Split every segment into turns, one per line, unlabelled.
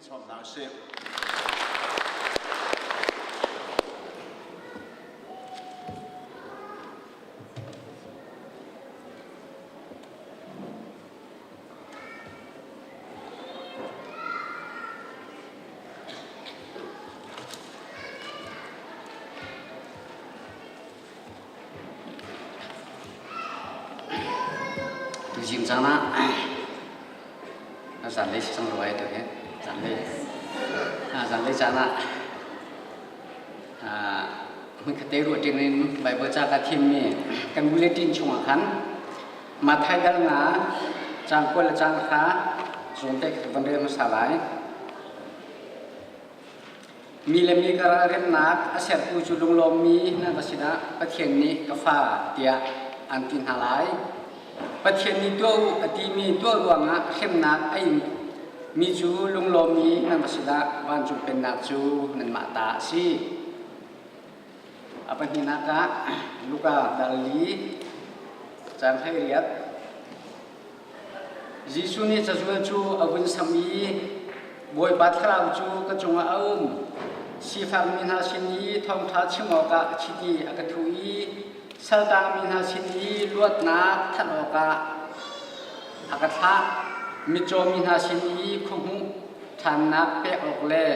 Sawm hna usih.
Tuzing caan ah zanlei si cang rua ai tu hi zanlei zanlei caan ah hmunkhat te ruah ṭing in Bible ca ka thimmi kan bulletin chungah khan Matthai dal nga caang 20 le caang 1 zawn te kha van rel hmasa lai. Mi le mi karah remnak a sertu cu lunglawmmi nan va sinah Pathian nih ka fa tiah an ti hna lai. Pathian nih tuah u a timi tuah ruangah hremnak a in mi cu lunglawmmi nan va sinah vancung pennak cu nanmah ta a si. A pahnihnak ah Luka dal li caang 18 Jesuh nih cazual cu a vun sam i Bawipa Thlarau cu ka cungah a um. Sifakmi hna sin i thawngṭha chim awkah a chiti a ka thuh i saltangmi hna sin i luatnak thanh awkah a ka thlah. Mitcawmi hna sin i khuahmuh ṭhannak pek awk le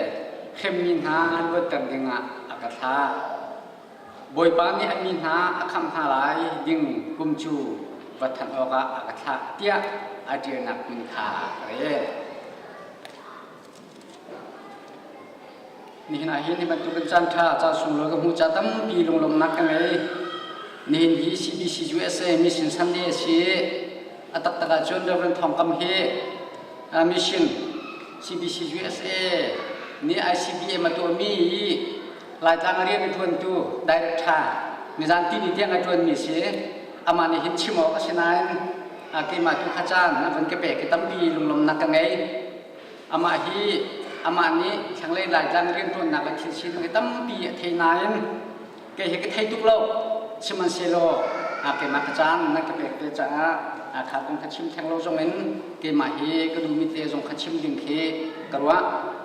hremmi hna luatter dingah a ka thlah. Bawipa nih a mi hna a khamh hna lai ding kum cu va thanh awkah a ka thlah tiah a ṭialnak hmun kha ka rel. Nihin ah hin hi bantukin caan ṭha caan sunglawi ka hmuh ca tampi lunglawmhnak ka ngei. Nihin hi CBC USA Mission Sunday a si. A taktak ahcun Reverend Thawng Kam hi mission CBC USA nih ICBM a tuahmi i Laitlang a rian a ṭuantu director nizan tini tiang a ṭuanmi si. Amah nih hin chim awk a si nain keimah tu kha caan a vun ka pek i tampi lunglawmhnak ka ngei. Amah hi amah nih thlanglei Laitlang rianṭuannak le thil sining hi tampi a thei nain kei hi ka thei tuk lo. Sihmanhsehlaw keimah ka caan nan ka pek ve caah kha kong kha chim theng lo zongin keimah hi ka duhmi te zong kha chim ding khi ka ruah.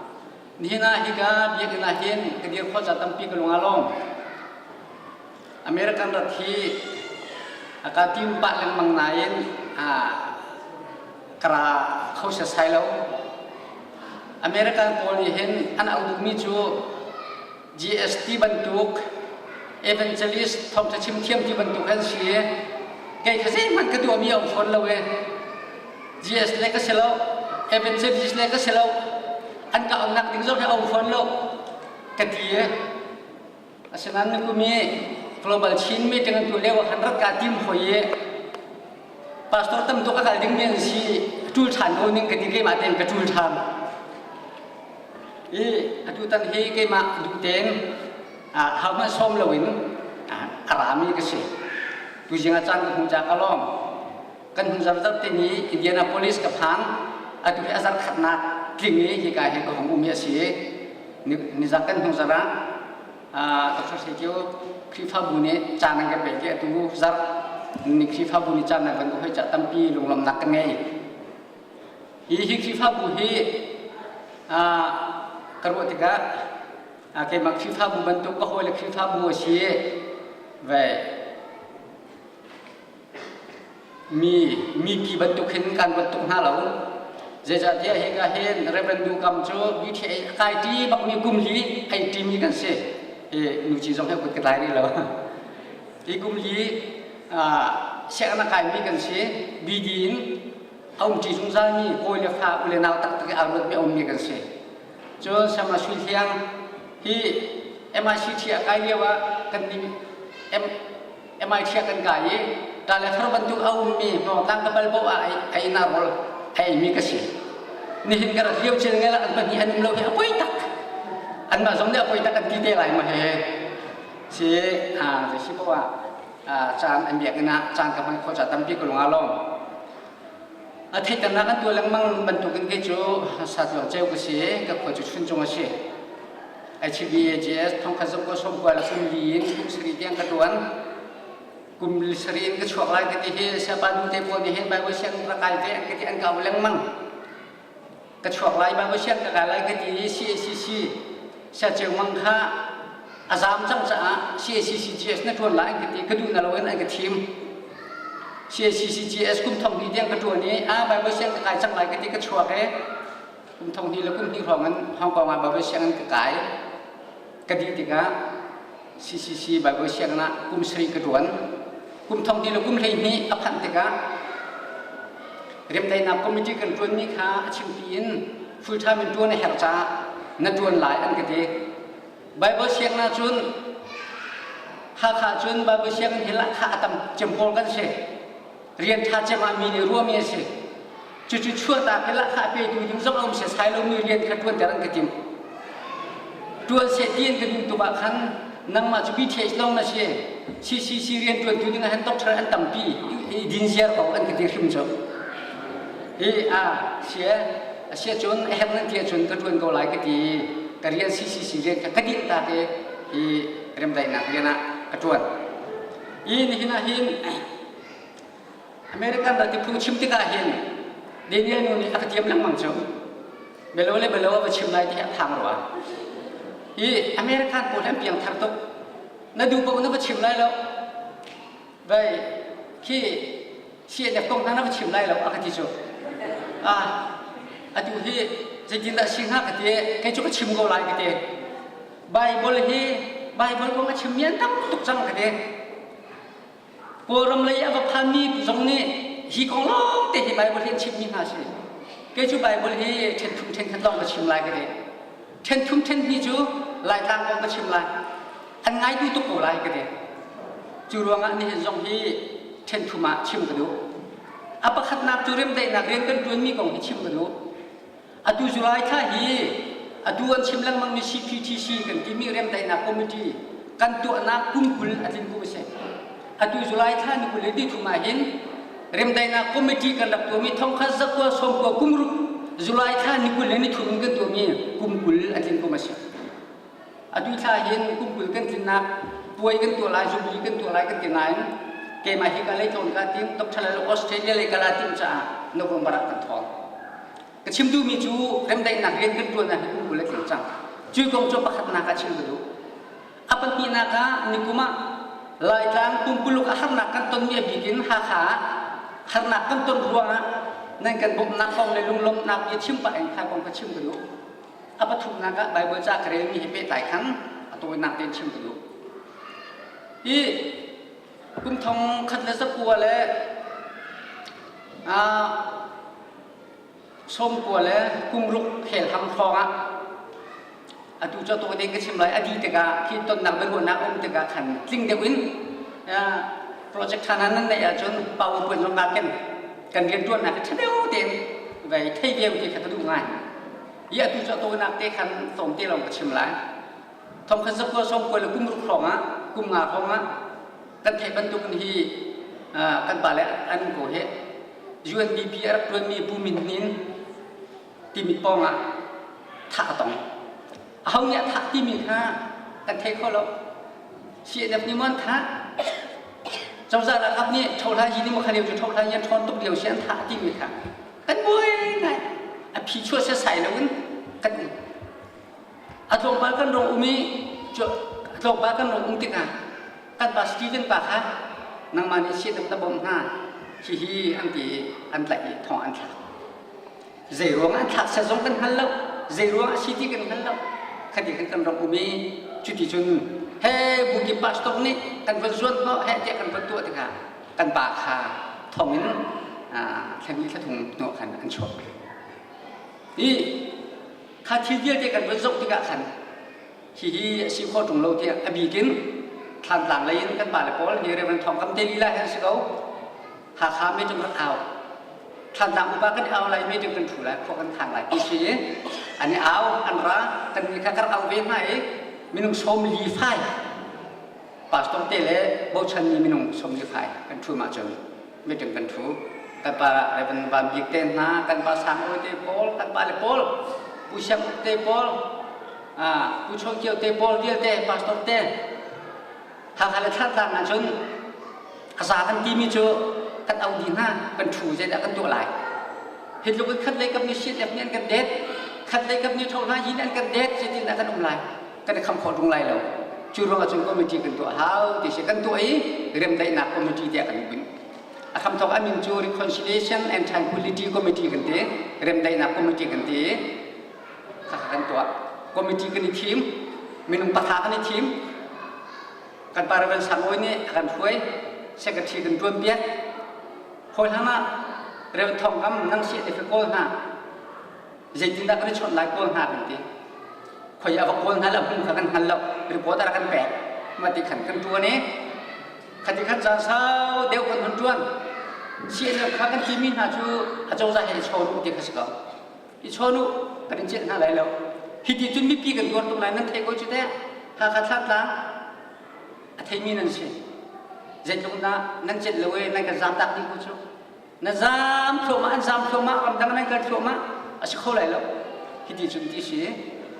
Nihin ah hika biakinn ah hin ka dir khawh ca tampi ka lung aa lawm. American rat hi a ka tim pah lengmang nain ka ra kho setsai lo. American pawl nih hin an auh duhmi cu GST bantuk evangelist thawngṭha chim thiam ti bantuk an si i kei kha zeihmanh ka tuahmi a um fawn lo i GS le ka si lo evangelist le ka si lo an ka auhnak ding zong hi a um fawn lo ka ti i asinain ni kum i global Chin meeting an tuah lio ah khan rat ka tim hoi i pastor tam tuk a kal dingmi an si ṭul ṭhan ko ning ka ti keimah tein ka ṭul ṭhan I atutan hi keimah duh tein hohmanh sawm loin a rami ka si. Tuzing ah caan ka hmuh ca ka lawm. Kan hnu zarzar te ni Indianapolis ka phan. Atu hi a zarh khatnak tling i hika hi ka hung um hi a si. Nizan kan hnu zarh ah Dr. Sekio Khrihfabu nih caan an ka pek i atu zarh ni Khrihfabu nih caan an kan hoi ca tampi lunglawmhnak ka ngei. Hi hi Khrihfabu hi ka ruah tikah keimah Khrihfabu bantuk ka hawile Khrihfabu a si ve mi mipi bantuk hin kan ruat tuk hna lo. Zeicahtiah hika hin Reverend Nu Kam cu BTA kai ṭi bakmi kum li ai ṭimi kan si. Hi nu ci zong he kut ka tlai rih lo. Hi kum li sianginn a kaimi kan si. BD in a umṭi zungzalmi kawi le fa u le nau taktak i aa ruatmi a ummi kan si. Cun Sama Sui Hliang hi MICT a kai lio ah kan nih MIT ah kan kai i ṭa le far bantuk a ummi hmawngtlang ka bal poah ah a inn ah rawl a eimi ka si. Nihin ka rat lio cil ngel an pahnih an um lo hi a poi tak. Anmah zong nih a poi tak an ti te lai ma he. Si a si poah caan an biakinn ah caan ka hman khawh ca tampi ka lung aa lawm. A theihternak an tuah lengmang bantukin kei cu satluang ceu ka si, ka khua cu Chuncung a si. HBAGS thongkhat zong ko 90 le kum li in kum sarih tiang ka tuan. Kum sarih in ka chuak lai ka ti hi siapa nu te pawl nih hin Bible sianginn rak kai ve an ka ti an ka au lengmang. Ka chuak lai Bible siang ka kai lai ka ti i CACC siaceu mang kha a zaam cang caah CACC GS na ṭuan lai an ka ti ka duh na loin an ka thim. CACC GS kum thong hnih tiang ka ṭuan i a Bible siang ka kai cang lai ka ti ka chuak i kum thong hnih le kum hnih hrawng in Hong Kong ah Bible sianginn ka kai. Ka dih tikah CCC Bible sianginn ah kum sarih ka ṭuan. Kum thong hnih le kum 12 a phanh tikah remdaihnak committee kan ṭuanmi kha a chimpi in full time in ṭuan a herh caah na ṭuan lai an ka ti. Bible sianginn ah cun Hakha cun Bible sianginn hi lahkhah a tam cem pawl kan si. Rian ṭha cem ah mi nih ruahmi a si. Cucu chuahtak hi lahkhah petu ding zong a um setsai lomi rian kha ṭuanter an ka tim. Ṭuan seh ti an ka duh tuk ah khan nangmah cu BTH lawng na si. CCC rian ṭuantu ding ah hin doctor an tampi i din ziar ko an ka ti hrim cu. Hi a sia a sia cun a herh nan ti ahcun ka ṭuan ko lai ka ti i ka rian CCC rian kha ka dinh ta te hi remdaihnak rian ah ka ṭuan. Hi nihin ah hin American ral ti phung chim tikah hin Daniel nu nih a ka tiam lengmang cu. Belo le belo a va chim lai ti a phang rua. Hi American pawl hi an piang thar tuk. Na duh paoh na va chim lai lo. Vai khi CNF kong hna na va chim lai lo a ka ti cu. Ah, atu hi zeitindah si hnga ka ti kei cu ka chim ko lai ka ti. Bible hi Bible kong a chimmi an tam tuk cang ka ti. Kawlram lei a va phanmi zong nih hi kong lawng te hi Bible hi an chimmi hna si. Kei cu Bible hi ṭhen thum ṭhen khat lawng ka chim lai ka ti. Ṭhen thum ṭhen hnih cu Laitlang kong ka chim lai. An ngai duh tuk ko lai ka ti. Cu ruangah nihin zong hi ṭhen thum ah chim ka duh. A pakhatnak cu remdaihnak rian kan ṭuanmi kong hi chim ka duh. Atu July thla hi atu an chim lengmangmi CPTC kan timi remdaihnak committee kan tuahnak kum 20 a tlin kum a si. Atu July thla ni 20 le ni thum ah hin remdaihnak committee kan rak tuahmi thongkhat zakua sawmkua kum ruk July thla ni 20 le ni thum in kan tuahmi kum 20 a tlin kum a si. Atu thla hin kum 20 kan tlinnak puai kan tuah lai, jubilee kan tuah lai kan ti nain keimah hi ka lei tlawn ka tim Dr. Lalo Australia lei kala tim caah November ah kan thawng. Ka chim duhmi cu remdaihnak rian kan ṭuan ah hi kum 20 a tling cang. Cu kong cu pakhatnak ah chim ka duh. A pahnihnak ah nikum ah Laitlang pumpuluk a harnak kan tonmi a bik in Hakha ah harnak kan ton ruangah nan kan bawmhnak kong le lunglawmhnak bia chim pah in kha kong ka chim ka duh. A pathumnak ah Baibal ca ka relmi he pehtlai khan a tawinak tein chim ka duh. Hi kum thong khat le zakua le 90 le kum ruk helham hrawng ah atu cu tawi ding ka chim lai a dih tikah khi tonnak biaruahnak um tikah khan tling deuh in project ṭha nan neih ahcun PowerPoint zong kaa ken kan rianṭuannak ṭha deuh tein vei thei deuh ti kha ka duh ngai i atu cu tawinak te khan tlawmte lawng ka chim lai thongkhat zakua 90 le kum ruk hrawng ah kum nga hrawng ah kan theih bantuk in hi kan pale an ko hi UNDP a rak ṭuanmi Pu Min Hnin timi pawng ah thah a tong. Aho nih a thah timi kha kan thei kho lo. CNF nih maw an thah? Cozah ralkap nih ṭhohla yi nih maw kha lio cu ṭhohla yi an ṭhawn tuk lio si an thah timi kha kan buai ngai. A phi chuah setsai loin kan um. A tlawmpal kan rong um i tlawmpal kan rong um tikah kan pa Stephen pa kha nangmah nih sian na bawmh hna hihi an ti i an tlaih i thong an thlak. Zei ruang an thlak set zong kan hngal lo. Zei ruang a si ti kan hngal lo. Khati khan kan rak um i cuti cun he buki pastor nih kan van zuan hnawh he tiah kan van tuah tikah kan pa kha thong in thla hnih thla thum hnuah khan an chuak. Hi kha thil vialte kan van zoh tikah khan hihi a si khawh ṭung lo tiah a bik in Thlantlang lei in kan pale pawl hi Reverend Thawng Kam te lila he an si ko. Hakha meeting rak au. Thlantlang upa kan i au lai meeting kan ṭhu lai khua kan khang lai ti si i an i au an ra kan nih kha kan au ve hna i minung 45 fai pastor te le bochanmi minung 45 fai kan ṭhu mah cun meeting kan ṭhu. Kan pa Reverend Van Bik te hna, kan pa Sang Awi te pawl, kan pa le pawl, Pu Siang Uk te pawl, Pu Chawn Kio te pawl vialte, pastor te, Hakha le Thlantlang ahcun a za kan timi cu kan auh dih hna, kan ṭhu zeidah kan tuah lai. Hi tluk in khat lei kap nih CNF nih an kan det, khat lei kap nih tho hna yin an kan det, zeitin dah kan um lai? Kan i kham khawh ṭung lai lo. Cu ruangah cun committee kan tuah hau ti si kan tuah i remdaihnak committee tiah kan bunh. A hramthawk a min cu Reconciliation and Tranquility Committee kan ti, remdaihnak committee kan ti. Khakha kan tuah. Committee kan i thim, minung pahra kan i thim. Kan pa Reverend Sang Awi nih a kan hruai, secretary kan ṭuan piak. Hawi hlan ah Reverend Thawng Kam nang si te kawl hna. Zeitindah kan i chawnh lai kawl hna kan ti. Khoi a va kawl hna le hmun kha kan hngal lo. Report a kan pek. Mah ti khan kan ṭuan i khati khan caan sau deuh kan hun ṭuan. CNF kha kan timi hna cu a cozah he i chawn u ti kha si ko. I chawn u kan in celh hna lai lo. Hi ti cun mipi kan tuar tuk lai nan thei ko cu teh. Hakha Thantlang a theimi nan si. Zeitluk dah nan celh lo e nan kan zaamtak dih ko cu. Na zaam thluahmah an zaam thluahmah ramdang nan kal thluahmah a si kho lai lo. Hi ti cun ti si.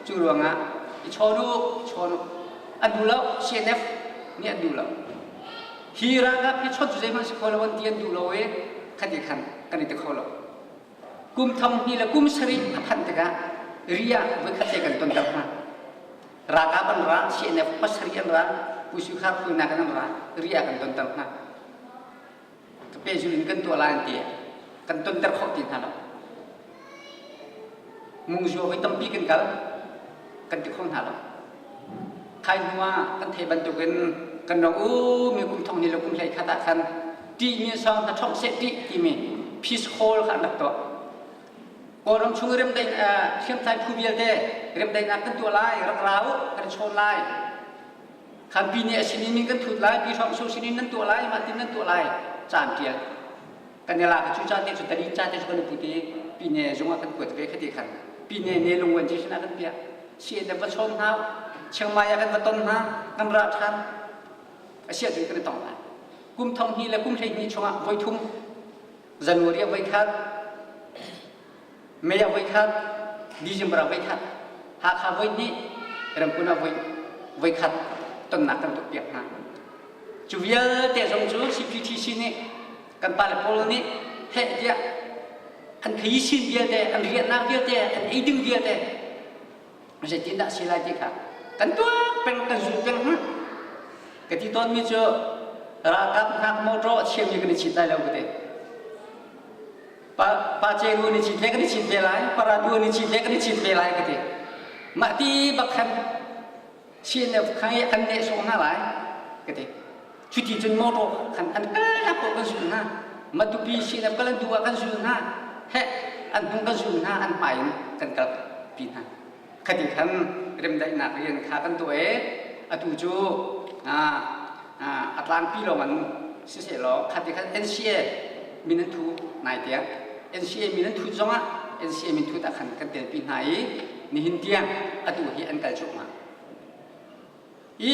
Cu ruangah i chawn u, i chawn u. An duh lo CNF nih an duh lo. Hi ralkap hi chawnh cu zeihmanh si kho lo an ti an duh lo i khati khan kan i ti kho lo. Kum thong hnih le kum sarih a phanh tikah ri ah voikhat te kan tonter hna. Ralkap an ra, CNF pasarih an ra, Pu Sui Khar hruainak in an ra, ri ah kan tonter hna. Ka pehzul in kan tuah lai an ti. Kan tonter khawh ti hna lo. Mungzua voi tampi kan kal, kan ti kho hna lo. Khai hnu ah kan theih bantukin kan rong u mi kum thong ni le kum hlei khat ah khan ṭihmi song hna ṭhong seh ṭih timi peace hall kha an rak tuah. Kawlram chung i remdaih hriamtlai phu vialte remdaihnak kan tuah lai, rak ra u, kan chawn lai. Khan pi nih a sinin in kan thut lai, pi hrawng su sinin nan tuah lai, mah tin nan tuah lai, caan ṭial. Kan i lak cu ca te cu tali ca te cu kan i put i pine zung ah kan kuat ve khati khan pine ne lungwan ci sin ah kan piah. CNF va chawn hna, Chiang Mai ah kan va ton hna, kan ra ṭhan. A si ahcun kan i tong lai. Kum thong hnih le kum 12 chungah voi thum January ah voi khat, May ah voi khat, December ah voi khat, Hakha voi hnih, Ramkun ah voi voi khat tonnak kan tuahpiak hna. Cu vialte zong cu CPTC nih kan pale pawl nih heh tiah an theisin vialte, an riannak vialte, an eiding vialte zeitindah si lai ti kha kan tuak peng kan zul peng hna. Ka ti tawnmi cu ralkap hngak motor a thiammi kan i chit lai lo ka ti. Pa pa ceru ni chit le kan i chit ve lai, paradu ni chit le kan i chit ve lai ka ti. Mah ti bak khan CNF khan i an nehsawh hna lai ka ti. Cuti cun motor khan an kalnak paoh kan zul hna. Matupi CNF kal an duh ah kan zul hna. Heh an hnung kan zul hna, an hmai in kan kal pi hna. Khati khan remdaihnak rian kha kan tuah i atu cu a tlangpi lawng an sisehlaw khati khan NCA min an thu nai tiang NCA min an thut zongah NCA min thut ah khan kan telpi hna i nihin tiang atu hi an kal cuahmah. I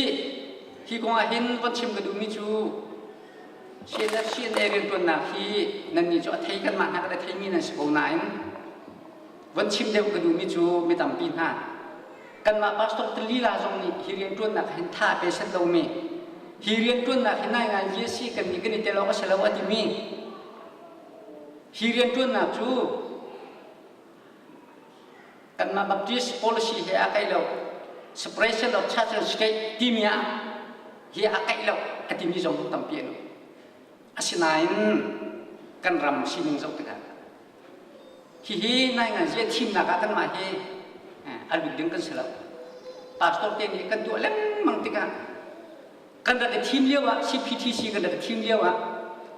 hi kong ah hin von chim ka duhmi cu CNF CNA rianṭuannak hi nannih cu a thei kanmah hna kan a theimi nan si ko nain von chim deuh ka duhmi cu mi tampi hna kanmah pastor te lila zong nih hi rianṭuannak hin tha pe set lomi hi rianṭuannak hi nai ngai a si kan nih kan i tel awk a si lo a timi hi rianṭuannak cu kanmah Baptist policy he a kaih lo separation of church and state timi ah hi a kaih lo a timi zong tampi an um asinain kan ram sining zoh tikah hihi nai ngan zia thimnak ah kanmah hi a lut ding kan si lo pastor te nih kan tuah lengmang tikah kan rak i thim lio ah CPTC kan rak i thim lio ah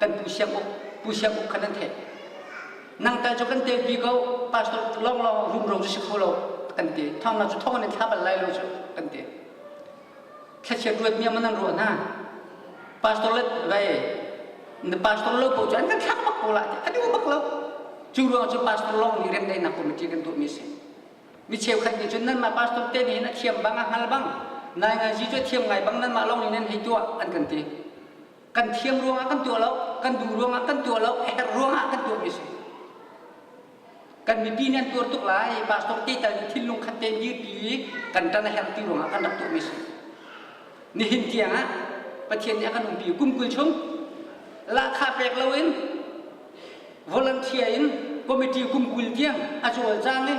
kan pu siang uk pu siang uk khan an theih nang tal cu kan telpi ko pastor lawng lawng rumro cu si kho lo kan ti thong na cu thong in thla bal lai lo cu kan ti thlachiat ruat mi man an ruah hna pastor le vai na pastor lo ko cu an kan thlak bak ko la ti a duh bak lo cu ruang cu pastor lawng nih remdaihnak committee kan tuah mi si Mi cheukhat nih cun nanmah pastor te nih hin a thiam bang a hngal bang nainganzi cu a thiam ngai bang nanmah lawng nih nan hei tuah an kan ti. Kan thiam ruangah kan tuah lo, kan duh ruangah kan tuah lo, a herh ruangah kan tuahmi si. Kan mipi nih an tuar tuk lai, pastor te tal nih thinlung khat tein dirpi i kan ṭan a herh ti ruangah kan rak tuahmi si. Nihin tiang ah Pathian nih a kan umpi kum 20 chung lahkhah pek loin volunteer in. committee kum 20 tiang a cawlcang i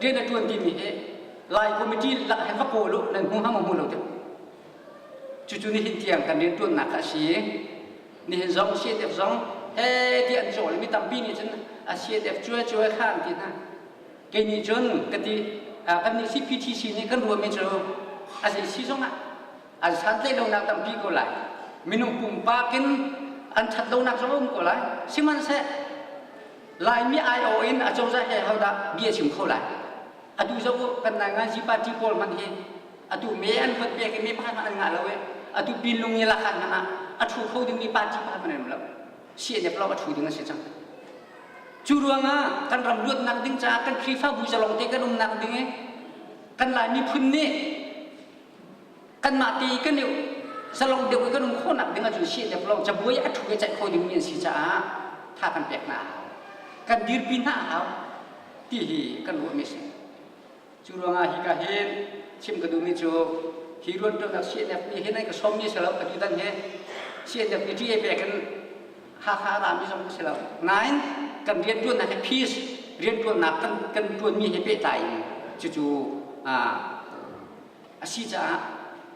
rian a ṭuan timi hi Lai committee lak hen va kawl u nan hmu hang hmu lo deuh. Cucu nihin tiang kan rianṭuannak kha a si. Nihin zong CNF zong he ti an cawl mi tampi nih cun a CNF cuai cuai kha an ti hna. Kei nih cun ka ti kan nih CPTC nih kan ruahmi cu a zei si zongah an santlaih lonak tampi ko lai. Minung pumpak in an ṭhat lonak zong a um ko lai. Sihmanhseh Laimi aiawh in a cozah he hodah bia chim kho lai? Atu zoh u kan nainganzi party pawl hmanh hi atu me an vote pek i me pakhat hmanh an ngah lo i atu pinlung i lakhan hmanh ah a ṭhu kho dingmi party pakhat hmanh an um lo. CNF lawng a ṭhu ding a si cang. Cu ruangah kan ram luatnak ding caah kan Khrihfabu zalong te kan umnak ding i kan Lai miphun nih kanmah te kan i zalong deuh i kan um khawhnak ding ahcun CNF lawng cabuai a ṭhu i ceih kho dingmi an si caah tha kan pek hna a hau. Kan dirpi hna a hau ti hi kan ruahmi a si. Cu ruangah hika hin chim ka duhmi cu hi ruanṭuannak CNF nih hin an ka sawmmi si lo atutan hi CNF nih ṭi pek in Hakha a rami zong ka si lo. Nain kan rianṭuannak hi peace rianṭuannak kan kan ṭuanmi he pehtlai in cucu a si caah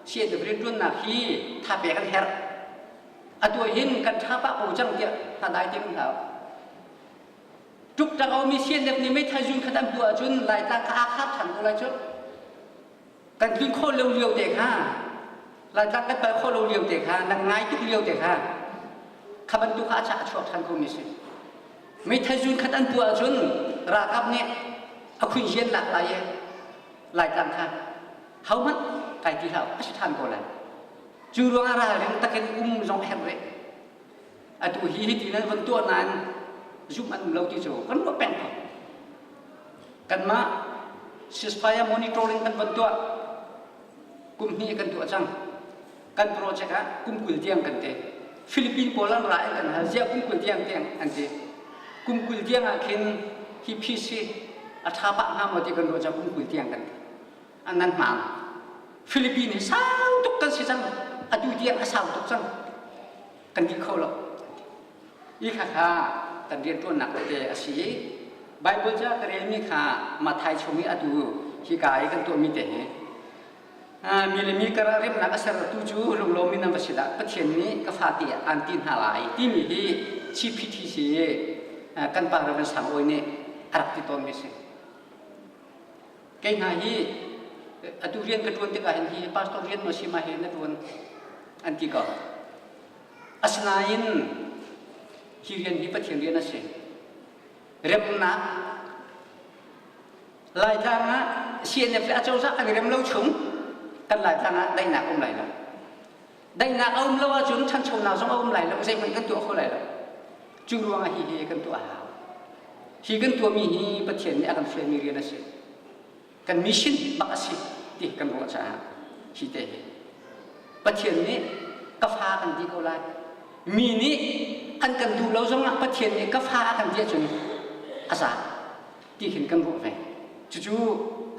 CNF rianṭuannak hi tha pek an herh. Atu hin kan ṭha pah ko cang tiah hna dai te hlah. Ṭukṭak a ummi CNF nih meithal zun khat an puah ahcun Laitlang kha aa khar ṭhan ko lai cu. Kan tlun khawh lo lio te kha Laitlang kan pal khawh lo lio te kha nan ngai tuk lio te kha kha bantuk kha a chah a chuak ṭhan komi si. Meithal zun khat an puah ahcun ralkap nih a khuihian lak lai i Laitlang kha hohmanh kai ti hlah a si ṭhan ko lai. Cu ruangah ralring takin um zong a herh rih. Atu hi hiti nan von tuah nain zumh an um lo ti cu kan ruah peng ko. Kanmah ceasefire monitoring kan von tuah kum hnih kan tuah cang. Kan project ah kum 20 tiang kan ti. Philippine pawl an ra in kan hal ziah kum 20 tiang tiang an ti. Kum 20 tiang ah khin hi peace hi a ṭha pah hnga maw ti kan ruah cang kum 20 tiang kan ti. An nan hmaan. Philippine hi sau tuk kan si cang. Atu tiang a sau tuk cang. Kan ti kho lo. Hi kha kha kan rianṭuannak tete a si i Baibal ca ka relmi kha Matthai chung i atu hika i kan tuahmi te hi mi le mi karah remnak a sertu cu lunglawm in an va si dah Pathian nih ka fa ti aan ti hna lai timi hi CPTC kan pa Reverend Sang Awi nih a rak ti tawnmi a si. Kei hna hi atu rian ka ṭuan tikah hin hi pastor rian maw si ma hi na ṭuan an ti ko. Asinain hi rian hi Pathian rian a si. Remnak Laitlang ah CNF le acozah an i rem lo chung kan Laitlang ah daihnak um lai lo. Daihnak a um lo ahcun ṭhanchonak zong a um lai lo, zeihmanh kan tuah kho lai lo. Cu ruangah hi hi kan tuah a hau. Hi kan tuahmi hi Pathian nih a kan fialmi rian a si. Kan mission bak a si ti kan ruah caah hi te hi. Pathian nih ka fa kan ti ko lai. Mi nih an kan duh lo zongah Pathian nih ka fa a kan ti ahcun a za ti hin kan ruah ve. Cucu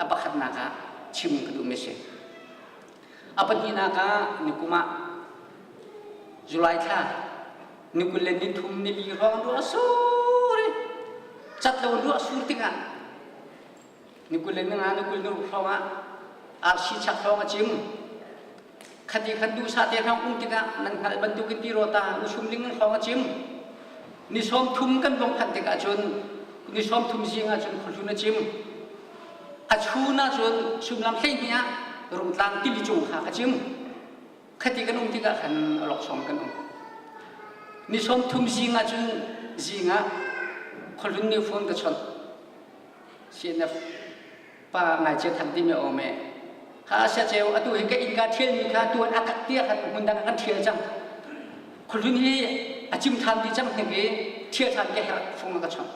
a pakhatnak ah chim ka duhmi a si. A pahnihnak ah nikum ah July thla ni 23 nili hrawng ruah a sur i cat lo ruah a sur tikah ni 25 ni 26 hrawng ah arsi chak hrawng a cim. Khati khan duhsah te hrawng um tikah nan hngalh bantukin tirawta usum ling hrawng a cim. Ni 30 kan vong phanh tikah cun ni 30 zing ah cun khuahlun a cim. A chun ah cun suimilam 12 ah Rungtlang tili cung kha a cim. Khati kan um tikah khan awlokchong kan um. Ni 30 zing ah cun zing ah khuahlun nih phone ka chawnh. CNF pa ngaichia than timi a um e. Kha sia ceu atu hi ka inn ka thialmi kha tuan a kak tia khan hmun dang ah kan thial cang. Khuahlun hi a cim than ti cang hnik i thial than ka herh fung a ka chawnh.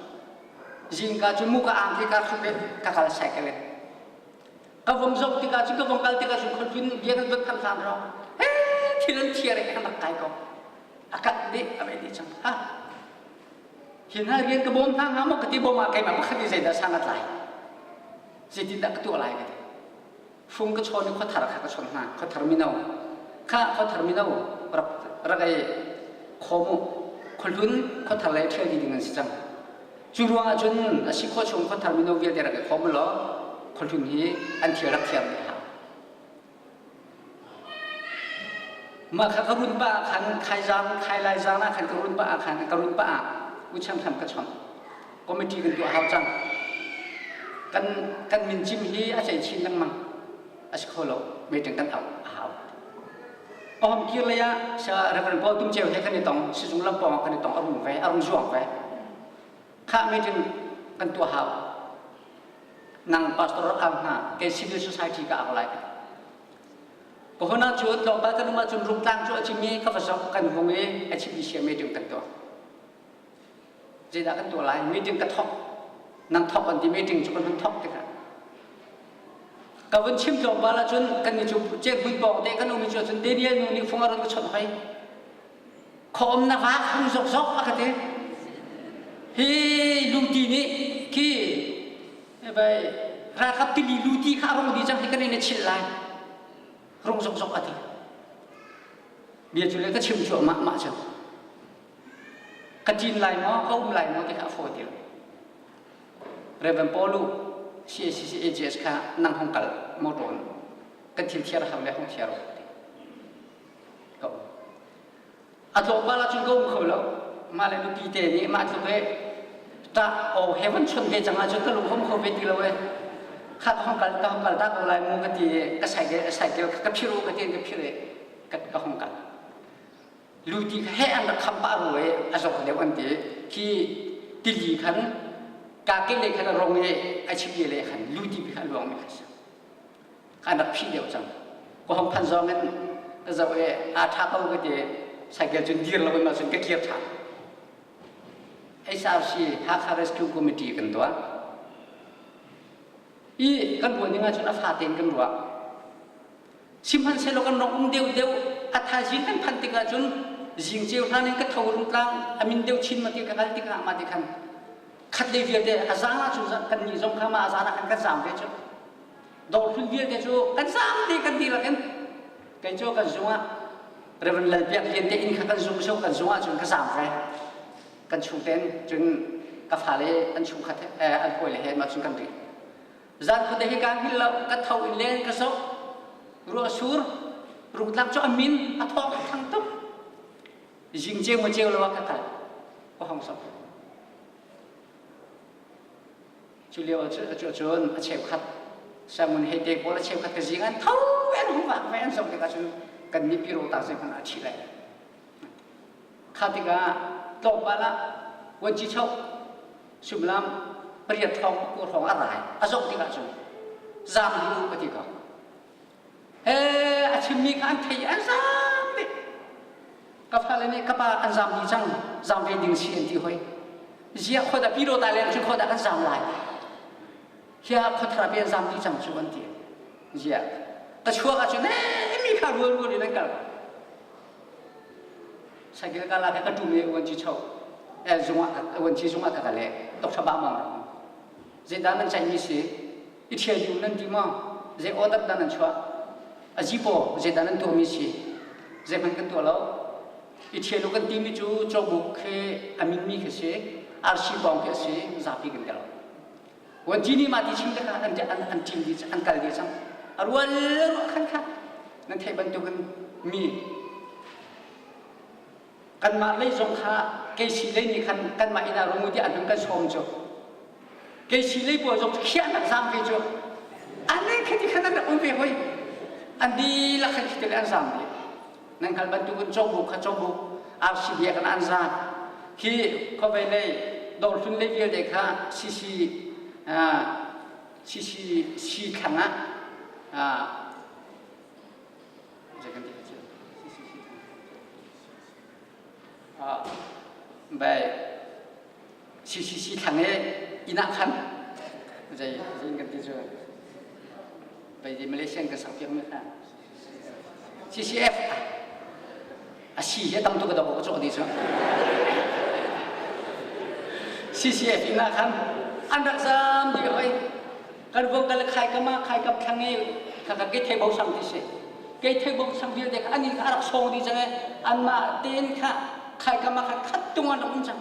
Zingka cu muka ang khi ka hruk i ka kal cycle in. Ka vom zoh tikah cun ka vom kal tikah cun khuahlun bia kan von khan hlan rawng. He thil an thiar i kan rak kai ko. A kat dih a vei dih cang. Ha. Hi hna rian ka bawm hna hnga maw ka ti bawm ah keimah pakhat i zeidah sang a tlai. Zeitindah ka tuah lai ka ti. Fung ka chawn i khuathar kha ka chawn hna. Khuathar mino. Kha khuathar mino rak rak ei khawm u. Khuahlun khuathar lei ṭhial dih ding an si cang. Cu ruangah cun a si khawh chung khuathar mino vialte rak i khawm law khuahlun hi an thil rak thiam dih hau. Mah kha ka run pah ah khan khaizang khailai zang ah khan ka run pah ah khan ka run pah ah uchang tham ka chawnh. Committee kan tuah hau cang. Kan kan min cim hi a cei chin lengmang. A si kho lo. Meeting kan auh a hau. Ahom kir lei ah sa Reverend Paul Tum Ceu he kan i tong sizung lam pawng ah kan i tong a rung ve a rung zuang ve. Khah meeting kan tuah hau. Nang pastor rak au hna kei civil society ka au lai. Ka hon ah cun tlawmpal kan um ahcun rungtlang cu a cim i ka va zoh kan vung i HBC meeting kan tuah. Zeidah kan tuah lai? Meeting ka thok. Nang thok an ti meeting cu kan hun thok tikah ka vun chim tlawmpal ahcun kan ni cu cek pawng te kan um i cu ahcun Daniel nu nih fung a run ka chawnh hoi. Khawm na vak hung zokzok a ka ti. Hi luti nih khi bai ralkap tili luti kha a rung di cang hi kan in a chilh lai. Rung zokzok a ti. Bia cu le ka chim cuahmah mah cu. Ka ṭin lai maw, ka um lai maw ti kha a fawi ti lo. Reverend Paul CACC AGS kha nang hong kal motor in kan thil thiar hau le hong thiar ti. Ka um. A tlawmpal ahcun ka um kho lo. Mah le nupi te nih mah tluk he ṭah aw he van chawnh ve cang ahcun ka lung hom kho ve ti lo e. Kha ka hong kal ka hong kal ta ko lai mu ka ti i ka cycle cycle ka phir u ka ti in ka phir i ka ka hong kal. Luti kha he an rak kham pah rua i a zor deuh an ti. Khi tili khan ka ke lei khan a rong i a chimli lei khan luti pi kha a luangmi kha si. An rak phih deuh cang. Ka hong phan zong in ka zoh i aa ṭha ko ka ti. Cycle cun dir lo in ma cun ka kir ṭhan. HRC Hakha Rescue Committee kan tuah. I kan ruah ning ahcun a fate in kan ruah. Sihmanhsehlaw kan rak um deuhdeuh a thaizing kan phanh tikah cun zingceu hlan in ka tho rungtlang a min deuh chin ma ti ka kal tikah mah ti khan khat lei vialte a zang ah cun kan nih zong kha ma a zan ah khan kan zam ve cu dawrhlun vialte cu kan zam te kan dihlak in kei cu kan zung ah Reverend Lal Biak Lian te inn kha kan zung so kan zung ah cun ka zam ve kan chung ten cun ka fale an chungkhat an hawile he ma cun kan ri Zan khuate hi kaa hngilh lo, ka tho in len ka zoh. Ruah sur, rungtlak cu a min, a thawng a thang tuk. Zing ceu ma ceu lo ah ka kal. Ka hong sok. Cu lio ah cun a cheukhat Simon hei te pawl a cheukhat ka zing an tho an hung vak ve an zoh tikah cun kan nih piro ta zei hmanh ah a thi lai. Kha tikah tlawmpal ah vuanci chok suimilam pariat hrawng pakua hrawng a rai a zoh tikah cun zaam dih u ka ti ko. He a chimmi kha an thei an zaam dih. Ka fale nih ka pa an zaam dih cang zaam ve ding si an ti hoi. Ziah khodah piro ta leng cu khodah kan zaam lai. Hia khuathar ah an zaam dih cang cu an ti. Ziah ka chuak ahcun ee mi kha rual rual in an kal. Cycle ka lak i ka ṭum i uanci cho zung ah uanci zung ah ka kal i Dr. Ba Maung zeidah nan ceihmi si i ṭhial dih nan ti maw zei order dah nan chuah a zipaw zeidah nan tuahmi si zeihmanh kan tuah lo i ṭhial u kan timi cu cawbuk khi a minmi khi si arsi pawng khi a si zapi kan kal Vuanci nih mah ti chim te kha an an an ṭim dih an kal dih cang. A rual ruah khan kha nan theih bantukin mi kanmah lei zong kha keisi lei nih khan kanmah inn ah rung u tiah an hun kan sawm cu. Keisi lei pawl zong cu khiahnak zaam ve cu. An lei khi ti khan an rak um ve hoi. An dihlak khan khi te le an zaam dih. Nan hngalh bantukin cawbuk kha cawbuk arsi bia kan an zaat. Khi khuavei lei dawrhlun lei vialte kha CC CC si thlang ah zei kan ti cu CCC bai CCC thlang i inn ah khan zei zei kan ti cu bai Malaysian kan sak piak mi kha CCF a si hi tam tuk ka dok ka cawk dih cu. CCF inn ah khan an rak zam dih hoi. Kan vong kal khai kam ah khai kam thlang i kha kha kei thei bo sang ti si. Kei thei bo sang vialte kha ani kha a rak song dih cang i anmah tein kha khai kam ah khan khat tung an rak um cang.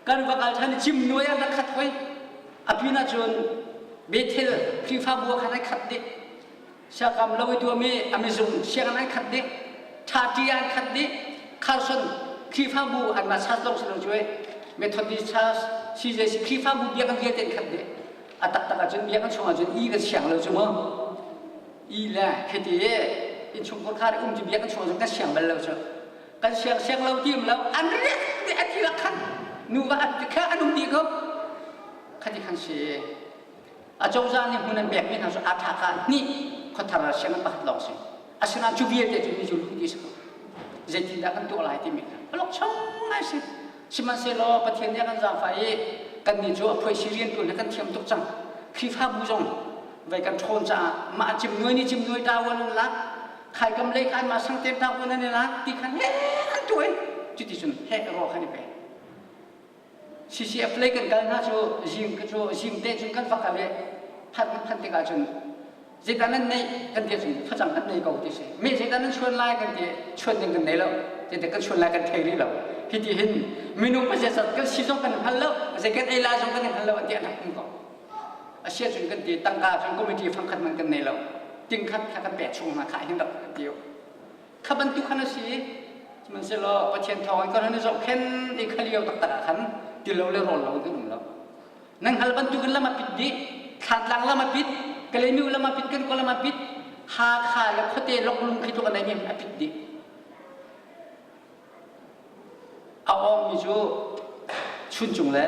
Kan va kal ṭhan i cim nuai an rak khat hoi. A pin ahcun Bethel Khrihfabu ah khan ai khat dih. Siakam lo i tuahmi a mizung sianginn an khat dih. Ṭhaṭi an khat dih. Carson Khrihfabu anmah church lawng si lo cu Methodist Church CJC Khrihfabu biakinn vialte an khat dih. A taktak ahcun biakinn chung ahcun i kan siang lo cu mu. I le khiti innchungkhar khar um cu biakinn chung ahcun kan siang bal lo cu. Kan siang siang lo ti um lo an riak dih an tilak khan nuva an kha an um dih ko. Khati khan si. Acozah nih hmun an pekmi hna cu a ṭha kha hnih khuathar ah sianginn pakhat lawng si. Asinain cu vialte cu mi cu luh dih si ko. Zeitindah kan tuah lai timi kha alok chung ngai si. Sihmanhsehlaw Pathian nih a kan zaangfah i kannih cu a phuaisi rianṭuan hi kan thiam tuk cang. Khrihfabu zong vei kan ṭhawn caah mah cimnuai nih cimnuai ṭavuan an lak, khaikam lei kha anmah sangte ṭavuan an i lak ti khan he an tuah i cuticun heh raw khan i pe. CCF lei kan kal hna cu zing cu zing te cun kan va kal i phan kan phan tikah cun zeidah nan neih kan ti cun facang kan nei ko ti si mi zeidah nan chuan lai kan ti chuan ding kan nei lo zeidah kan chuan lai kan thei rih lo hiti hin minung pasesat kan si zong kan hngal lo zei kan ei lai zong kan hngal lo an ti an rak um ko asia cun kan ti tangka cun committee fangkhat man kan nei lo tingkhat kha kan pek chung hna kha hin rak ti Kha bantuk khan a si. Sihmanhsehlaw Pathian thawngin kan hun i zohkhen i kha lio taktak ah khan ti lo le rawl lo in kan um lo. Nan hngal bantukin lam a pit dih, Thlantlang lam a pit, Kalaymyo lam a pit, kan kaw lam a pit, Hakha le khuate loklung khi tluk a neimi a pit dih. A awngmi cu Chuncung le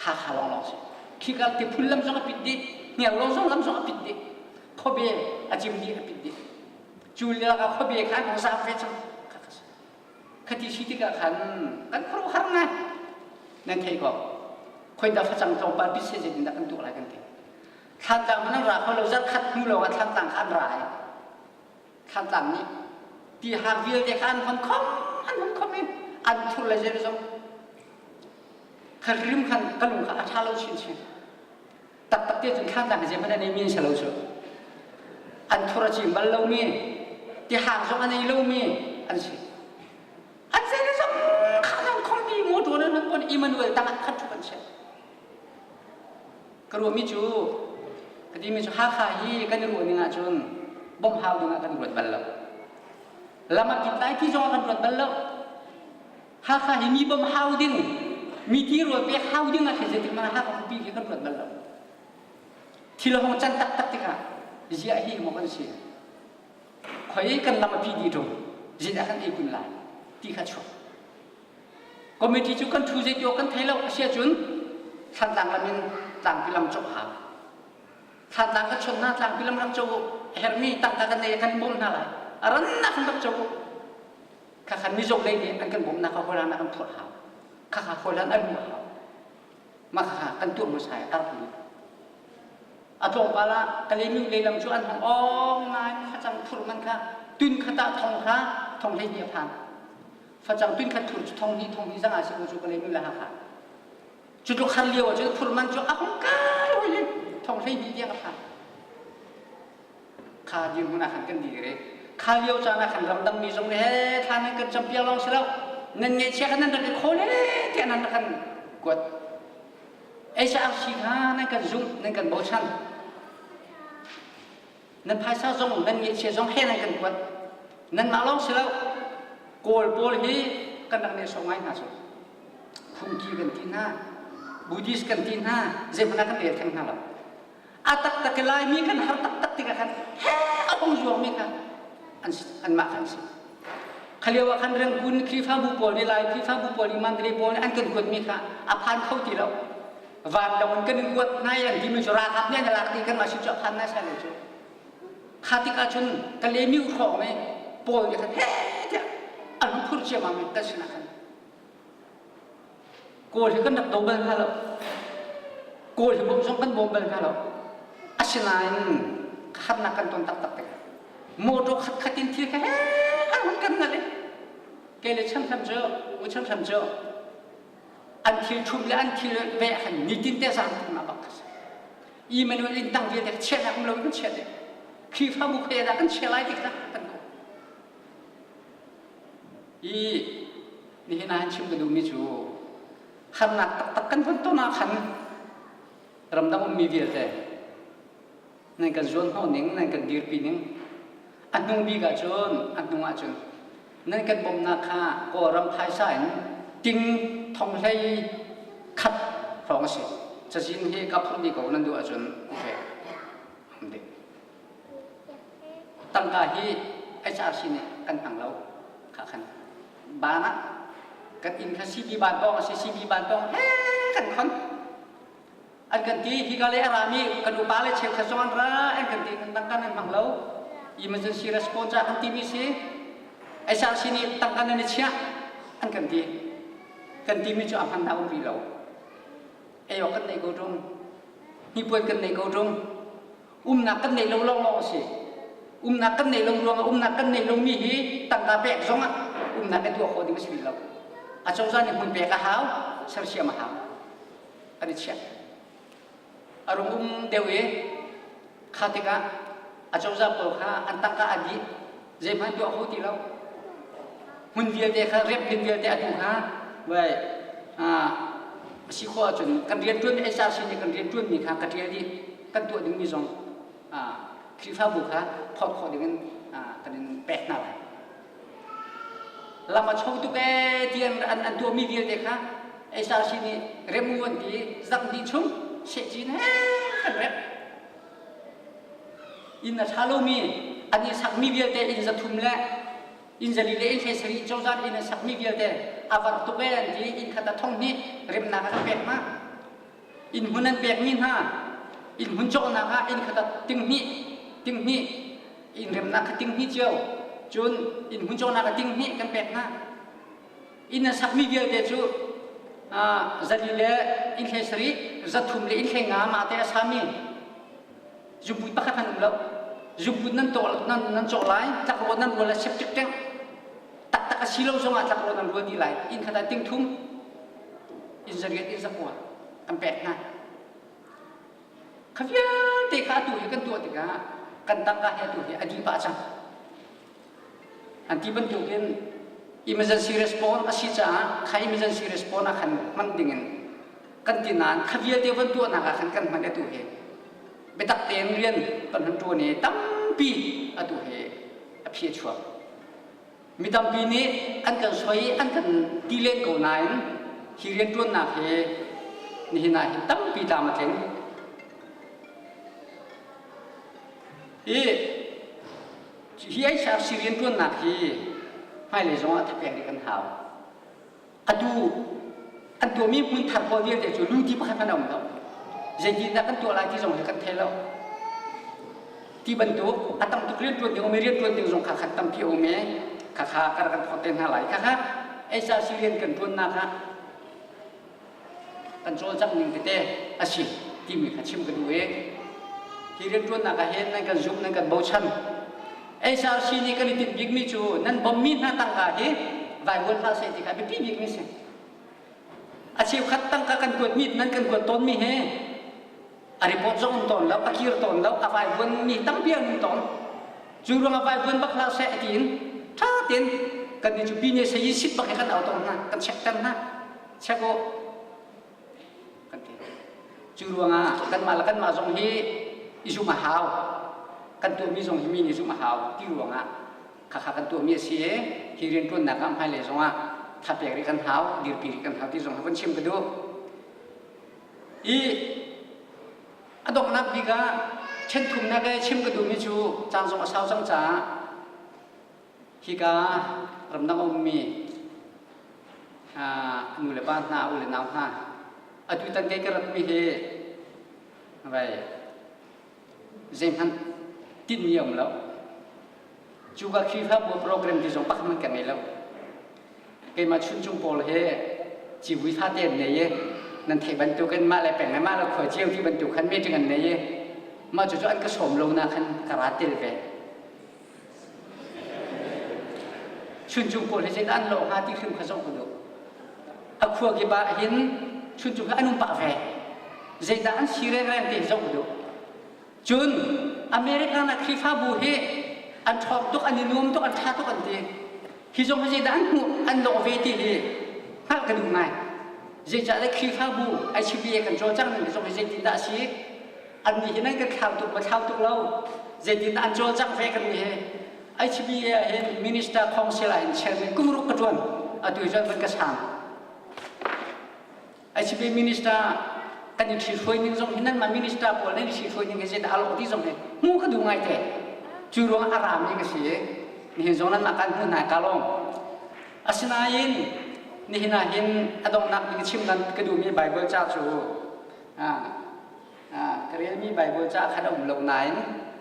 Hakha lawnglawng si. Khika tiphul lam zong a pit dih, Hniarlawn zong lam zong a pit dih, khuabe a cim dih a pit dih. Cu lak ah khuabe kha an hung zaam ve cang. Khati si tikah khan kan khuaruahhar ngai. Nan thei ko. Khoidah facang tlawmpal pit se zeitindah kan tuah lai kan ti. Thlantlang man an ra kho lo zarkhat hnu lawng ah thlantlang kha an ra ai. Thlantlang nih ti hang vialte kha an hon khom an hon khom i an thur le zei zong kha rim khan ka lung kha a ṭha lo chinchin. Taktak te cun thlantlang hi zeihmanh an ei mi an si lo cu. An thur a cing bal lomi, tihang zong an ei lomi an si. An zei le zong kha zong khompi motor nan hman pon Emmanuel tangah khat ṭhup an si. Ka ruahmi cu ka timi cu Hakha hi kan i ruah ning ahcun bawmh hau ding ah kan ruat bal lo. Lam a kit lai ti zong ah kan ruat bal lo. Hakha hi mi bawmh hau ding, mi ti rawl pek hau ding ah khin zeitik hmanh ah Hakha khuapi khi kan ruat bal lo. Thil a hung can taktak tikah ziah hi maw kan si. Khoi kan lam a pi dih ṭung, zeidah kan ei kun lai ti kha chuak. Committee cu kan ṭhu zei ti awk kan thei lo a si ahcun Thlantlang lam in tlangpi lam cawk hau. Thlantlang ka chawnh hna tlangpi lam rak co u. A herhmi tangka kan nei kan bawm hna lai. A rannak in rak co u. Khakha mizaw lei nih an kan bawmhnak kha hawihlan ah kan phurh hau. Khakha hawihlan an hmuh hau. Mah khakha kan tuah hmasa i a rak lut. A tlawmpal ah Kalaymyo lei lam cu an hong awng ngai facang phurh man kha tun khat ah thong kha thong 12 a phan. Facang tun khat phur cu thong hnih thong hnih zanga si ko cu Kalaymyo le Hakha. Cu tluk har lio ah cun phurh man cu a hung kai hoi in thong 12 tiang a phan. Kha dirhmun ah khan kan dir i kha lio caan ah khan ramdangmi zong nih he thla nan kan campiak lawng si lo nan ngeihchia kha nan rak i khawl e tiah nan rak kan kuat. HRC kha nan kan zumh nan kan bochan. Nan phaisa zong nan ngeihchia zong he nan kan kuat. Nanmah lawng si lo Kawl pawl hi kan rak nehsawh ngai hna cu. Phungki kan ti hna, Buddhist kan ti hna, zeihmanh ah kan rel theng hna lo. A taktak i Laimi kan har taktak tikah khan he a hung zuangmi kha an anmah kha an si. Kha lio ah khan Rangoon Khrihfabu pawl nih Lai Khrihfabu pawl nih Mandalay pawl nih an kan kuatmi kha a phan kho ti lo. Vanlawng in kan in kuat hna i an timi cu ralkap nih an i lak ti kan mah sin cu a phan nai sai lo cu. Kha tikah cun Kalaymyo hrawng i pawl nih khan he tiah an hung phur ciammam i kan sinah khan Kawl hi kan rak do bal hna lo. Kawl hi bawmh zong kan bawm bal hna lo. Asinain harnak kan ton taktak tikah motor khatkhat in thil kha he an hun kan nal i kei le chamhlam cu u chamhlam cu an thil ṭhum le an thil ve khan nitin te zang thumnak bak kha si. Emmanuel inn tang vialte chiahnak um lo in kan chiah dih. Khrihfabu khuai dah kan chia lai ti kha kan ko. I nihin ah chim ka duhmi cu. Harnak taktak kan von ton ah khan ramdang ummi vialte nan kan zuan hnawh ning, nan kan dirpi ning, a hnung bik ahcun, a hnung ahcun nan kan bawmhnak kha Kawlram phaisa in ting thong hlei khat hrawng a si. Cazin hi ka phurh dih ko nan duh ahcun okay. Um ding. Tangka hi HRC nih kan hmang lo. Kha khan ban ah kan inn kha CB ban pawng a si CB ban pawng he kan khon. An kan ti hika le a rami kan upa le cheukhat zong an ra an kan ti tangka nan hmang lo. Emergency response ah an timi si HRC nih tangka nan i chiah an kan ti. Kan timi cu a hman dah um rih lo. Ei awk kan nei ko ṭung. Hnipuan kan nei ko ṭung. Umnak kan neih lo lawnglawng a si. Umnak kan neih lo ruangah umnak kan neih lomi hi tangka pek zongah umnak i tuah khawh ding a si rih lo. A cozah nih hmun pek a hau, sersiam a hau. Kan i chiah. A rung um deuh i kha tikah a cozah pawl kha an tangka a dih zeihmanh tuah kho ti lo. Hmun vialte kha rep ding vialte atu kha vai a si khawh ahcun kan rianṭuanmi HRC nih kan rianṭuanmi kha ka ṭial dih kan tuah dingmi zong Khrihfabu kha phawt khawh dingin kan in pek hna lai. Lam a cho tuk ee ti an, an, an tuahmi vialte kha HRC nih rem u an ti zarh hnih chung sehcin he kan rep. Inn a ṭha lomi an i sakmi vialte inn 300 le inn 400 le inn 70 cozah inn an sakmi vialte a var tuk ee an ti inn khat a thong hnih remnak a kan pek hna. Inn hmun an pekmi hna inn hmun cawknak ah inn khat ah ting hnih ting hnih inn remnak kha ting hnih cio cun inn hmun cawknak ah ting hnih kan pek hna. Inn an sakmi vialte cu 400 le inn 70 300 le inn 50 mah te a sami zubut pakhat han um lo. Zubut nan tawh nan nan cawh lai tlakrawh nan rual le septic tank taktak a si lo zongah tlakrawh nan rual dih lai inn khat ah ting thum inn 800 inn 900 kan pek hna. Kha vialte kha atu hi kan tuah tikah kan tangka hi atu hi a dih pah cang. An ti bantukin emergency response a si caah kha emergency response ah khan hman dingin kan ti nain kha vialte van tuahnak ah khan kan hman atu hi biatak tein rian kan hun ṭuan i tampi atu hi a phi a chuak. Mi tampi nih an kan soi an kan ti len ko nain hi rianṭuannak hi nihin ah hin tampi tlam a tling. Hi hi HRC rianṭuannak hi hmailei zongah thapek dih kan hau. Atu an tuahmi hmun thar pawl vialte cu luti pakhat hmanh a um lo. Zeitindah kan tuah lai ti zong hi kan thei lo. Ti bantuk a tam tuk rianṭuan ding um i rianṭuan ding zong kha khat tampi a um i khakha kar kan phawt te hna lai. Khakha HRC rian kan ṭuannak ah kan cawlcangh ning tete a si timi kha chim ka duh i hi rianṭuannak ah hin nan kan zumh nan kan bochan HRC nih kan i tinh bikmi cu nan bommi hna tangka hi vaivuan hlah seh ti kha biapi bikmi si a cheukhat tangka kan kuatmi nan kan kuat tawnmi hi a report zong um tawn lo a kir tawn lo a vaivuan mi tampi an um tawn cu ruangah vaivuan bak hlah seh tiin ṭha tein kan nih cu pine sayi sit bak he kan au tawn hna kan check ter hna check u kan ti cu ruangah kanmah le kanmah zong hi i zumh a hau kan tuahmi zong hi mi nih zumh a hau ti ruangah khakha kan tuahmi a si i hi rianṭuannak ah hmailei zongah thapek rih kan hau dirpi rih kan hau ti zong hi von chim ka duh I a donghnak bik ah ṭhenthumnak i chim ka duhmi cu caan zong a sau cang caah hika ramdang a ummi nu le pa hna u le nau hna atu tan kei ka ratmi hi vai zeihmanh tinhmi a um lo. Cuka Khrihfabu program ti zong pakhat hmanh ka ngei lo. Keimah chuncung pawl he civui fate an nei i nan theih bantukin mah le peng le mah le khua cio ti bantuk khan meeting an nei i mah cucu an ka sawm lo na khan ka ra tel ve. Chuncung pawl hi zeidah an lawh hnga ti hrim kha zoh ka duh. A khua kip ah hin chuncung hi an um pah ve. Zeidah an si rengreng ti hi zoh ka duh. Cun American ah Khrihfabu hi an ṭhawng tuk, an i nuam tuk, an ṭha tuk an ti. Hi zong hi zeidah an hmuh, an lawh ve ti hi hngalh ka duh ngai. Zeicahtiah Khrihfabu ICBA kan cawlcangh ning zong hi zeitindah a si? Annih hi nan kan thlau tuk maw thlau tuk lo? Zeitindah an cawlcangh ve kan nih hi? ICBA ah hin minister council ah hin chairman kum ruk ka ṭuan. Atu hi cun van ka sang. ICBA minister kan i ṭhithruai ning zong hi nanmah minister pawl nan i ṭhithruai ning hi zeidah a lawh ti zong hi hmuh ka duh ngaite. Cu ruang a rami ka si i nihin zong nanmah kan hmuh hna ka lawm. Asinain nihin ah hin a donghnak bik chim nan ka duhmi Baibal ca cu ka relmi Baibal ca khan a um lo nain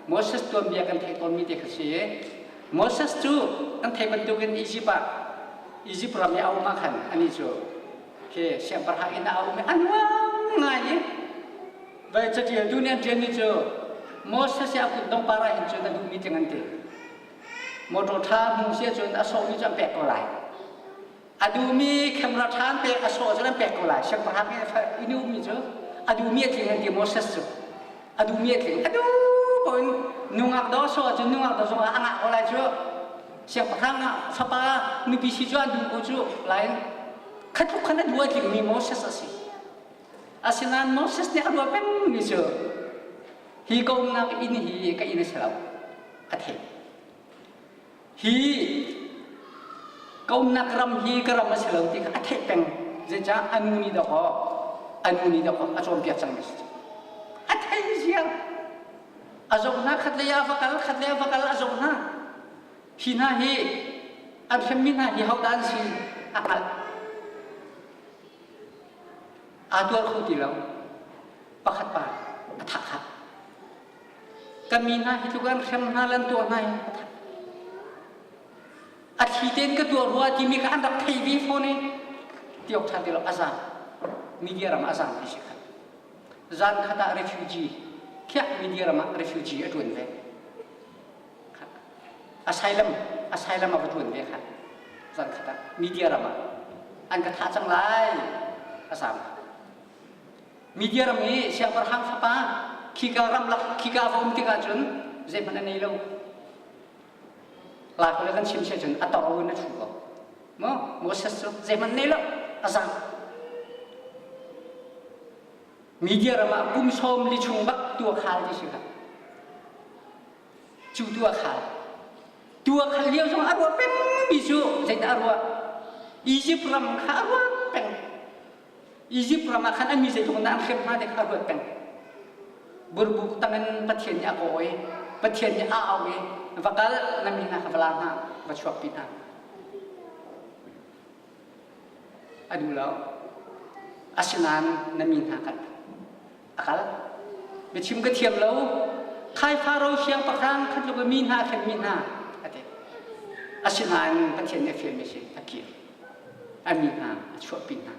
Moses tuanbia kan theih tawnmi te kha si. Moses cu kan theih bantukin Egypt ah Egypt ram i a um ah khan anih cu khi siangpahrang inn ah a um i a nuam ngai i vai catialtu nih an ṭialmi cu Moses i a kutdong par ah hin cun a duhmi tiang an ti. Motor ṭha hmung si ahcun a sawhmi cu an pek ko lai. A duhmi camera ṭha an pek a sawh ahcun an pek ko lai. Siangpahrang i in ummi cu a duhmi a tling an ti Moses cu. A duhmi a tling. A duh ko in nungak do a sawh ahcun nungak do zong ah a ngah ko lai cu. Siangpahrang ah fapa nupi si cu an duh ko cu. Lain khatluk khan a duh a tlingmi Moses a si. Asinain Moses nih a ruah pengmi cu hi ka umnak inn hi ka inn a si lo. A theih. Hi ka umnak ram hi ka ram a si lo ti kha a theih peng. Zeicah a nu nih dawkaw a nu nih dawkaw a cawnpiak cangmi a si. A thei ziar. A zoh hna khat lei ah va kal, khat lei ah va kal a zoh hna. Hi hna hi an hremmi hna hi hodah an si a hngalh. Aa tuar kho ti lo. Pakhat pa a thah khah. Ka mi hna hi tluk an hrem hna le an tuah hna hi a thah. A thli tein ka tuah rua timi kha an rak thei ve fawn i ti awk ṭha ti lo a zaam. Media ram ah a zaam ti si kha. Zan khat ah refugee khiah media ram ah refugee a ṭuan ve. Asylum asylum a va ṭuan ve kha. Zan khat ah media ram ah an ka thah cang lai a zaam. Media ram i siangpahrang fapa khika ramlak khika va um tikah cun zeihmanh a nei lo. Lai le kan chim sia cun a toro in a ṭhu ko. Maw Moses cu zeihmanh nei lo a zaam. Media ram ah kum sawm li chung bak tua khal ti si kha. Cu tua khal. Tua khal lio zong a ruah pengmi cu zeidah a ruah? Egypt ram kha a ruah peng. Izipt ram ah khan a mi zeitluk in dah an hrem hna ti kha a ruat peng. Burbuk tangin Pathian nih a kaw i Pathian nih a auh i va kal na mi hna kha va la hna va chuakpi hna. A duh lo. Asinain na mi hna kal. A kal. Biachim ka thiam lo. Khai Faro siangpahrang khat tluk mi hna a hremmi hna a ti. Asinain Pathian nih a fialmi si a kir. A mi hna a chuahpi hna.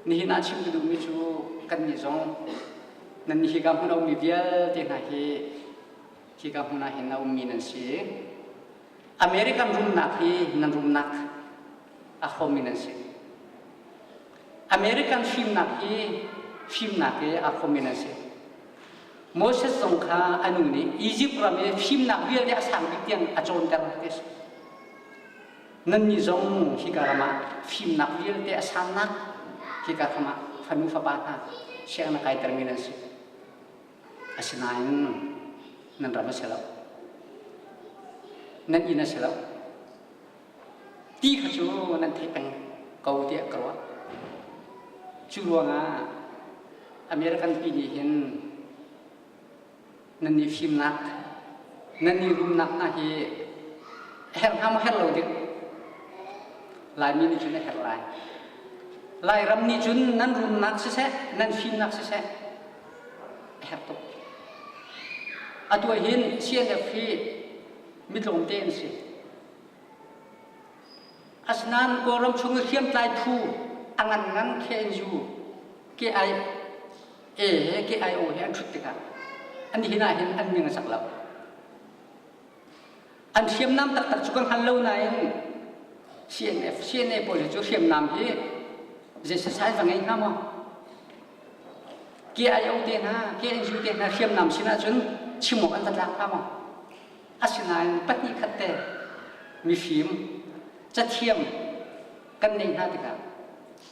Nihin ah chim ka duhmi cu kannih zong nan nih hika hmun a ummi vialte hna hi hika hmun ah hin a ummi nan si. American rumnak hi nan rumnak a hrawmmi nan si. American fimnak hi fimnak hi aa hrawmmi nan si. Moses zong kha a nu nih Egypt ram i fimnak vialte a sang bik tiang a cawnter ti a si. Nannih zong hika ram ah fimnak vialte a sannak hika ram ah fanu fapa hna sianginn a kaitermi nan si. Asinain nan ram a si lo. Nan inn a si lo. Ti kha cu nan theih peng ko tiah ka ruah. Cu ruangah American pi nih hin nan i fimnak, nan i rumnak hna hi a herh hnga maw herh lo dik? Laimi nih cun a herh lai. Lairam nih cun nan rumnak siseh, nan fimnak siseh a herh tuk. Atu ah hin CNF hi mitlawmte an si. Asinain Kawlram chung i hriamtlai phu a ngan ngan KNU, KIA he KIO he an ṭhut tikah an hin ah hin an ning a sak lo. An hriamnam taktak cu kan hngal lo nain CNF, CNA pawl hi cu hriamnam hi zei sasai va ngei hnga maw? KIO te hna, KNU te hna hriamnam sin ahcun chim awk an va tlak hnga maw? Asinain pahnih khat te mifim, cathiam kan neih hna tikah.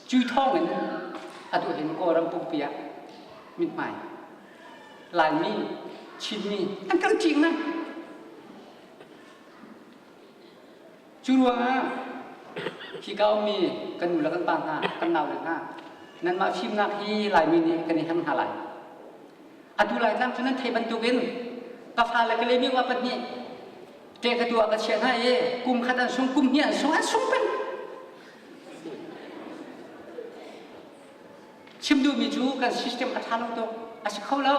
Cu thawngin atu hin Kawlram pumpi ah mithmai Laimi, Chinmi an kan ṭih ngai. Cu ruangah hika ummi kan nu le kan pa hna, kan nau le hna, nanmah fimnak hi Laimi nih kan i hang hna lai. Atu Laitlang cu nan theih bantukin ka fale ka lemi upa pahnih ṭe ka tuah ka chiah hna i kum khat an sung, kum hnih an sung, an sung peng. Chim duhmi cu kan system a ṭha lo tuk, a si kho lo.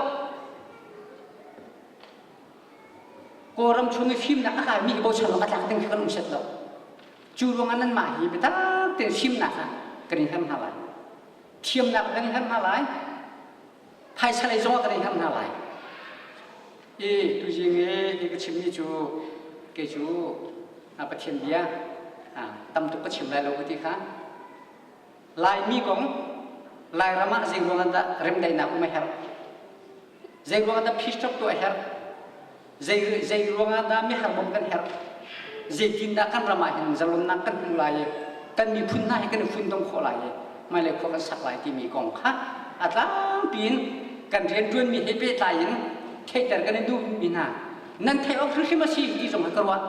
Kawlram chung i fimnak a kaimi hi bochan awk a tlak ding khi kan um set lo. Cu ruangah nanmah hi biatak tein fimnak ah kan in herh hna lai. Thiamnak ah kan in herh hna lai. Phaisa lei zongah kan in herh hna lai. I tuzing i hi ka chimmi cu kei cu Pathian bia tam tuk ka chim lai lo ka ti kha. Laimi kong Lairam ah zei ruangah dah remdaihnak um a herh? Zei ruangah dah peace talk tuah a herh? Zei, zei ruangah dah mihar bawmh kan herh? Zeitindah kan ram ah hin zalonnak kan hmu lai i kan miphun hna hi kan i funtom khawh lai i hmailei khua kan sak lai timi kong kha a tlangpi in kan rianṭuanmi he pehtlai in theihter kan i duhmi hna nan theih awk hrimhrim a si ti zong hi ka ruah.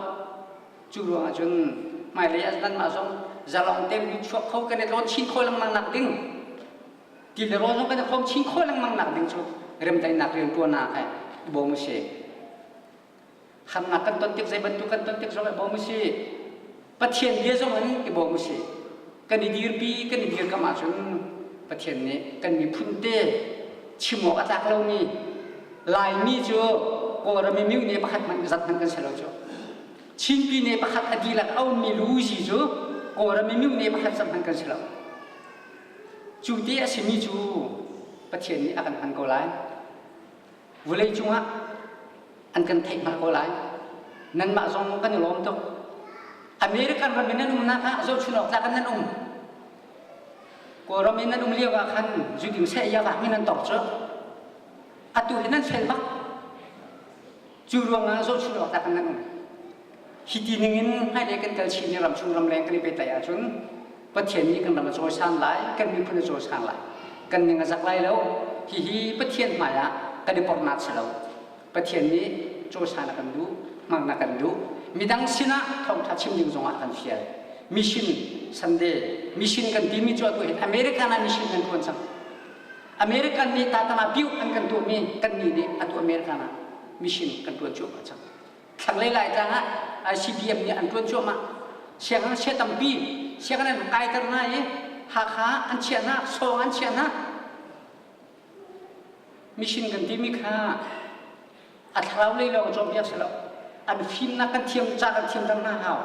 Cu ruangah cun hmailei ah nanmah zong zalong tein lut chuak kho kan i tlawn chin khawh lengmang nak ding ti le rawl zong kan i khawm chin khawh lengmang nak ding cu remdaihnak rianṭuannak he i bawm u si. Harnak kan ton tik zei bantuk kan ton tik zong i bawm u si. Pathian bia zong in i bawm u si. Kan i dirpi kan i dirkam ahcun Pathian nih kan miphun te chim awk a tlak lomi Laimi cu Kawlram i myu nih pakhat hmanh zat hmanh kan si lo cu. Chinpi nih pakhat a dihlak a ummi Luzi cu Kawlram i myu nih pakhat zat hmanh kan si lo. Cu ti a simi cu Pathian nih a kan hman ko lai. Vawlei cungah an kan theih hngalh ko lai. Nanmah zong kan i lawm tuk. American ram in nan umnak ah zohchun awk tlak in nan um. Kawlram in nan um lio ah khan zuding seh ia vak mi nan tor cu. Atu hi nan fel bak. Cu ruangah zohchun awk tlak in nan um. Hi ti ningin hmailei kan kal chin i ramchung ramleng kan i pehtlaih ahcun Pathian nih kan ram a cawisan lai, kan miphun a cawisan lai. Kan ning a zak lai lo. Hihi Pathian hmaiah kan i pornak si lo. Pathian nih cawisan a kan duh, hmang a kan duh. Midang sinah thawngṭha chim ding zongah a kan fial. Mission Sunday, mission kan timi cu atu hin American ah mission kan ṭuan cang. American nih tatana biu an kan tuahmi kannih nih atu American ah mission kan ṭuan cuahmah cang. Thlanglei Laitlang ah ICBM nih an ṭuan cuahmah. Siangngakchia tampi sianginn an kaiter hna i Hakha an chiah hna, Sawng an chiah hna. Mission kan timi kha a thlarau lei lawng cawnpiak si lo. An fimnak kan thiam, ca kan thiamter hna hau.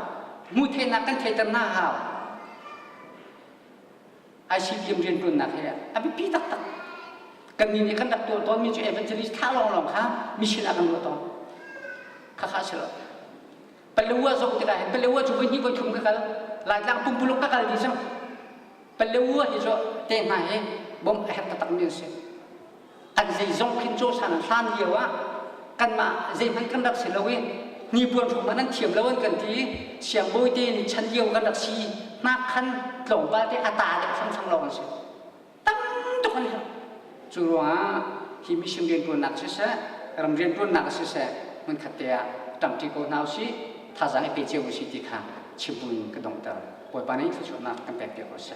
Hmuhtheihnak kan theiter hna hau. ICBM rianṭuannak he a biapi taktak. Kannih nih kan rak tuah tawnmi cu evangelist thah lawnglawng kha mission ah kan ruah tawn. Khakha si lo. Palewa zong tikah hin Palewa cu voi hnih voi thum ka kal. Laitlang pumpuluk ka kal dih cang. Palewa hi cu te hna hi bom a herh taktakmi an si. An zeizong khin cawsan an hlan lio ah kanmah zeihmanh kan rak si lo i hnipuan hrum hmanh an thiam lo an kan ti i siangbawi te nih chan lio kan rak si hnak khan tlawmpal te a ta deuh fangfang lawng an si tam tuk an herh cu ruangah hi mission rianṭuannak siseh ram rianṭuannak siseh hmunkhat te ah ṭangṭi ko hna usih thazaang i pe cio usih ti kha chim buin ka donghter Bawipa nih thluachuahnak kan pek piak ko seh.